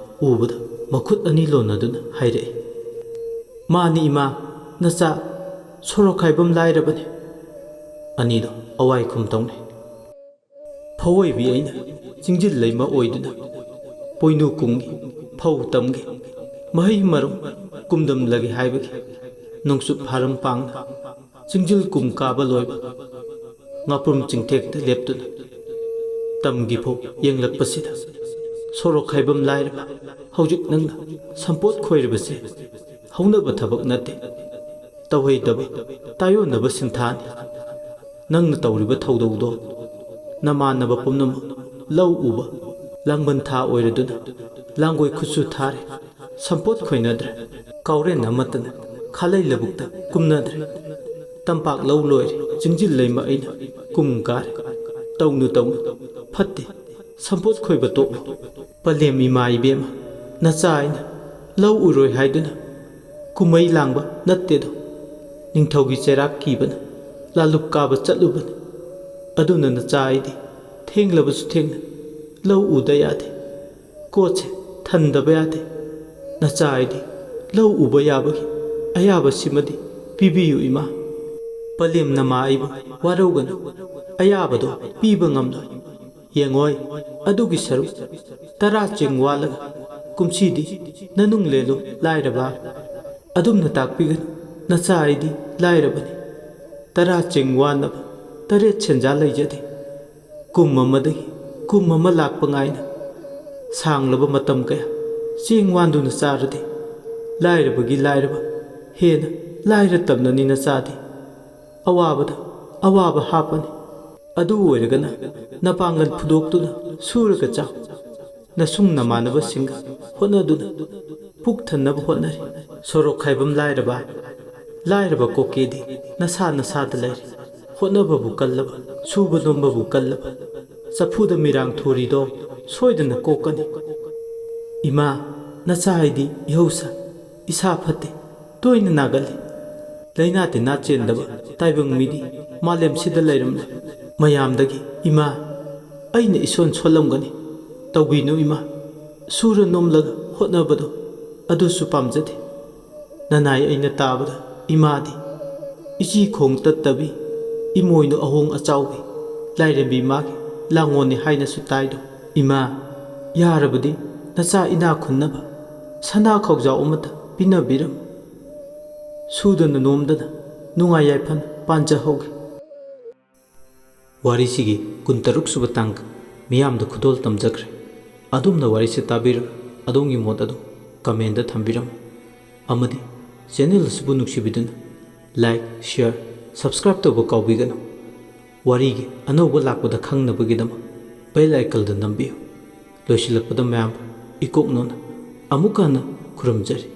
ꯎꯕꯗ ꯃꯈꯨꯠ ꯑꯅꯤ ꯂꯣꯟꯅꯗꯨꯅ ꯍꯥꯏꯔꯛꯏ, "ꯃꯥꯅꯤ ꯏꯃꯥ, ꯅꯆꯥ ꯁꯣꯔꯣꯛ ꯈꯥꯏꯕꯝ ꯂꯥꯏꯔꯕꯅꯤ꯫" ꯑꯅꯤꯗꯣ ꯑꯋꯥꯏ ꯈꯨꯝ ꯇꯧꯅꯩ꯫ ꯐꯑꯣꯏꯕꯤ ꯑꯩꯅ ꯆꯤꯡꯖꯤꯜ ꯂꯩꯃ ꯑꯣꯏꯗꯨꯅ ꯄꯣꯏꯅꯨ ꯀꯨꯝꯒꯤ ꯐꯧ ꯇꯝꯒꯦ, ꯃꯍꯩ ꯃꯔꯣꯡ ꯀꯨꯝꯗꯝꯂꯒꯦ ꯍꯥꯏꯕꯒꯤ ꯅꯣꯡꯆꯨꯞ ꯐꯥꯔꯝ ꯄꯥꯡꯅ ꯆꯤꯡꯖꯤꯜ ꯀꯨꯝ ꯀꯥꯕ ꯂꯣꯏꯕ ꯉꯥꯄ꯭ꯔꯨꯝ ꯆꯤꯡꯊꯦꯛꯇ ꯂꯦꯞꯇꯨꯅ ꯇꯝꯒꯤ ꯐꯧ ꯌꯦꯡꯂꯛꯄꯁꯤꯗ ꯁꯣꯔꯣꯛ ꯈꯥꯏꯕꯝ ꯂꯥꯏꯔꯕ ꯍꯧꯖꯤꯛ ꯅꯪꯅ ꯁꯝꯄꯣꯠ ꯈꯣꯏꯔꯤꯕꯁꯦ ꯍꯧꯅꯕ ꯊꯕꯛ ꯅꯠꯇꯦ꯫ ꯇꯧꯍꯩꯗꯕ, ꯇꯥꯏꯑꯣꯟꯅꯕ ꯁꯤꯟꯊꯥꯅꯤ꯫ ꯅꯪꯅ ꯇꯧꯔꯤꯕ ꯊꯧꯗꯧꯗꯣ ꯅꯃꯥꯟꯅꯕ ꯄꯨꯝꯅꯃꯛ ꯂꯧ ꯎꯕ ꯂꯥꯡꯕꯟ ꯊꯥ ꯑꯣꯏꯔꯗꯨꯅ ꯂꯥꯡꯒꯣꯏ ꯈꯨꯠꯁꯨ ꯊꯥꯔꯦ, ꯁꯝꯄꯣꯠ ꯈꯣꯏꯅꯗ꯭ꯔꯦ꯫ ꯀꯥꯎꯔꯦꯟ ꯑꯃꯠꯇꯅ ꯈꯥꯂꯩ ꯂꯧꯕꯨꯛꯇ ꯀꯨꯝꯅꯗ꯭ꯔꯦ꯫ ꯇꯝꯄꯥꯛ ꯂꯧ ꯂꯣꯏꯔꯦ, ꯆꯤꯡꯖꯤꯜ ꯂꯩꯃ ꯑꯩꯅ ꯀꯨꯝ ꯀꯥꯔꯦ꯫ ꯇꯧꯅꯨ, ꯇꯧꯅꯨ, ꯐꯠꯇꯦ, ꯁꯝꯄꯣꯠ ꯈꯣꯏꯕ ꯇꯣꯛꯂꯣ꯫ ꯄꯂꯦꯝ ꯏꯃꯥ ꯏꯕꯦꯝꯃ, ꯅꯆꯥ ꯑꯩꯅ ꯂꯧ ꯎꯔꯣꯏ ꯍꯥꯏꯗꯨꯅ ꯀꯨꯝꯍꯩ ꯂꯥꯡꯕ ꯅꯠꯇꯦꯗꯣ꯫ ꯅꯤꯡꯊꯧꯒꯤ ꯆꯩꯔꯥꯛ ꯀꯤꯕꯅ ꯂꯥꯂꯨꯞ ꯀꯥꯕ ꯆꯠꯂꯨꯕꯅꯤ꯫ ꯑꯗꯨꯅ ꯅꯆꯥ ꯑꯩꯗꯤ ꯊꯦꯡꯂꯕꯁꯨ ꯊꯦꯡꯅ ꯂꯧ ꯎꯗ ꯌꯥꯗꯦ꯫ ꯀꯣꯠꯁꯦ ꯊꯟꯗꯕ ꯌꯥꯗꯦ꯫ ꯅꯆꯥ ꯑꯩꯗꯤ ꯂꯧ ꯎꯕ ꯌꯥꯕꯒꯤ ꯑꯌꯥꯕꯁꯤꯃꯗꯤ ꯄꯤꯕꯤꯌꯨ ꯏꯃꯥ꯫ ꯄꯂꯦꯝ ꯅꯃꯥ ꯑꯩꯕꯨ ꯋꯥꯔꯧꯒꯅꯨ, ꯑꯌꯥꯕꯗꯣ ꯄꯤꯕ ꯉꯝꯂꯣꯏ꯫ ꯌꯦꯡꯉꯣꯏ, ꯑꯗꯨꯒꯤ ꯁꯔꯨꯛ ꯇꯔꯥ ꯆꯦꯡ ꯋꯥꯜꯂꯒ ꯀꯨꯝꯁꯤꯗꯤ ꯅꯅꯨꯡ ꯂꯦꯜꯂꯨ ꯂꯥꯏꯔꯕ꯫ ꯑꯗꯨꯝꯅ ꯇꯥꯛꯄꯤꯒꯅꯨ, ꯅꯆꯥ ꯑꯩꯗꯤ ꯂꯥꯏꯔꯕꯅꯤ꯫ ꯇꯔꯥ ꯆꯦꯡ ꯋꯥꯟꯅꯕ ꯇꯔꯦꯠ ꯁꯦꯟꯖꯥ ꯂꯩꯖꯗꯦ꯫ ꯀꯨꯝ ꯑꯃꯗꯒꯤ ꯀꯨꯝ ꯑꯃ ꯂꯥꯛꯄ ꯉꯥꯏꯅ ꯁꯥꯡꯂꯕ ꯃꯇꯝ ꯀꯌꯥ ꯆꯦꯡ ꯋꯥꯟꯗꯨꯅ ꯆꯥꯔꯗꯤ ꯂꯥꯏꯔꯕꯒꯤ ꯂꯥꯏꯔꯕ ꯍꯦꯟꯅ ꯂꯥꯏꯔ ꯇꯝꯅꯅꯤ ꯅꯆꯥꯗꯤ꯫ ꯑꯋꯥꯕꯗ ꯑꯋꯥꯕ ꯍꯥꯞꯄꯅꯤ꯫ ꯑꯗꯨ ꯑꯣꯏꯔꯒꯅ ꯅꯄꯥꯡꯒꯜ ꯐꯨꯗꯣꯛꯇꯨꯅ ꯁꯨꯔꯒ ꯆꯥꯎ꯫ ꯅꯁꯨꯡ ꯅꯃꯥꯟꯅꯕꯁꯤꯡꯒ ꯍꯣꯠꯅꯗꯨꯅ ꯄꯨꯛ ꯊꯟꯅꯕ ꯍꯣꯠꯅꯔꯤ꯫ ꯁꯣꯔꯣꯛ ꯈꯥꯏꯕꯝ ꯂꯥꯏꯔꯕ, ꯂꯥꯏꯔꯕ ꯀꯣꯀꯦꯗꯤ ꯅꯁꯥ ꯅꯁꯥꯗ ꯂꯩꯔꯦ꯫ ꯍꯣꯠꯅꯕꯕꯨ ꯀꯜꯂꯕ, ꯁꯨꯕ ꯅꯣꯝꯕꯕꯨ ꯀꯜꯂꯕ, ꯆꯐꯨꯗ ꯃꯤꯔꯥꯡ ꯊꯣꯔꯤꯗꯣ ꯁꯣꯏꯗꯅ ꯀꯣꯛꯀꯅꯤ꯫ ꯏꯃꯥ, ꯅꯆꯥ ꯍꯥꯏꯗꯤ ꯏꯍꯧꯁ, ꯏꯁꯥ ꯐꯠꯇꯦ, ꯇꯣꯏꯅ ꯅꯥꯒꯜꯂꯤ꯫ ꯂꯥꯏꯅꯥ ꯇꯤꯟꯅꯥ ꯆꯦꯟꯗꯕ ꯇꯥꯏꯕꯪ ꯃꯤꯗꯤ ꯃꯥꯂꯦꯝꯁꯤꯗ ꯂꯩꯔꯝꯂꯣꯏ꯫ ꯃꯌꯥꯝꯗꯒꯤ ꯏꯃꯥ, ꯑꯩꯅ ꯏꯁꯣꯟ ꯁꯣꯜꯂꯝꯒꯅꯤ꯫ ꯇꯧꯕꯤꯅꯨ ꯏꯃꯥ, ꯁꯨꯔ ꯅꯣꯝꯂꯒ ꯍꯣꯠꯅꯕꯗꯣ ꯑꯗꯨꯁꯨ ꯄꯥꯝꯖꯗꯦ꯫ ꯅꯅꯥꯏ ꯑꯩꯅ ꯇꯥꯕꯗ ꯏꯃꯥꯗꯤ ꯏꯆꯤ ꯈꯣꯡ ꯇꯠꯇꯕꯤ, ꯏꯃꯣꯏꯅꯨ ꯑꯍꯣꯡ ꯑꯆꯥꯎꯕꯤ, ꯂꯥꯏꯔꯦꯝꯕꯤ ꯃꯥꯒꯤ ꯂꯥꯡꯉꯣꯟꯅꯤ ꯍꯥꯏꯅꯁꯨ ꯇꯥꯏꯗꯣ꯫ ꯏꯃꯥ, ꯌꯥꯔꯕꯗꯤ ꯅꯆꯥ ꯏꯅꯥ ꯈꯨꯟꯅꯕ ꯁꯅꯥ ꯈꯧꯖꯥꯎ ꯑꯃꯇ ꯄꯤꯅꯕꯤꯔꯝꯃꯨ꯫ ꯁꯨꯗꯅ ꯅꯣꯝꯗꯅ ꯅꯨꯡꯉꯥꯏ ꯌꯥꯏꯐꯅ ꯄꯥꯟꯖꯍꯧꯒꯦ꯫ ꯋꯥꯔꯤꯁꯤꯒꯤ ꯀꯨꯟꯇꯔꯨꯛ ꯁꯨꯕ ꯇꯥꯡꯀꯛ ꯃꯤꯌꯥꯝꯗ ꯈꯨꯗꯣꯜ ꯇꯝꯖꯈ꯭ꯔꯦ꯫ ꯑꯗꯣꯝꯅ ꯋꯥꯔꯤꯁꯤ ꯇꯥꯕꯤꯔꯒ ꯑꯗꯣꯝꯒꯤ ꯃꯣꯠ ꯑꯗꯨ comment ꯊꯝꯕꯤꯔꯝꯃꯨ꯫ ꯑꯃꯗꯤ channel ꯑꯁꯤꯕꯨ ꯅꯨꯡꯁꯤꯕꯤꯗꯨꯅ like, share, subscribe ꯇꯧꯕ ꯀꯥꯎꯕꯤꯒꯅꯨ꯫ ꯋꯥꯔꯤꯒꯤ ꯑꯅꯧꯕ ꯂꯥꯛꯄꯗ ꯈꯪꯅꯕꯒꯤꯗꯃꯛ bell icon ꯗꯨ ꯅꯝꯕꯤꯌꯨ꯫ ꯂꯣꯏꯁꯤꯜꯂꯛꯄꯗ ꯃꯌꯥꯝꯕꯨ ꯏꯀꯣꯛ ꯅꯣꯟꯅ ꯑꯃꯨꯛꯀ ꯍꯟꯅ ꯈꯨꯔꯨꯝꯖꯔꯤ꯫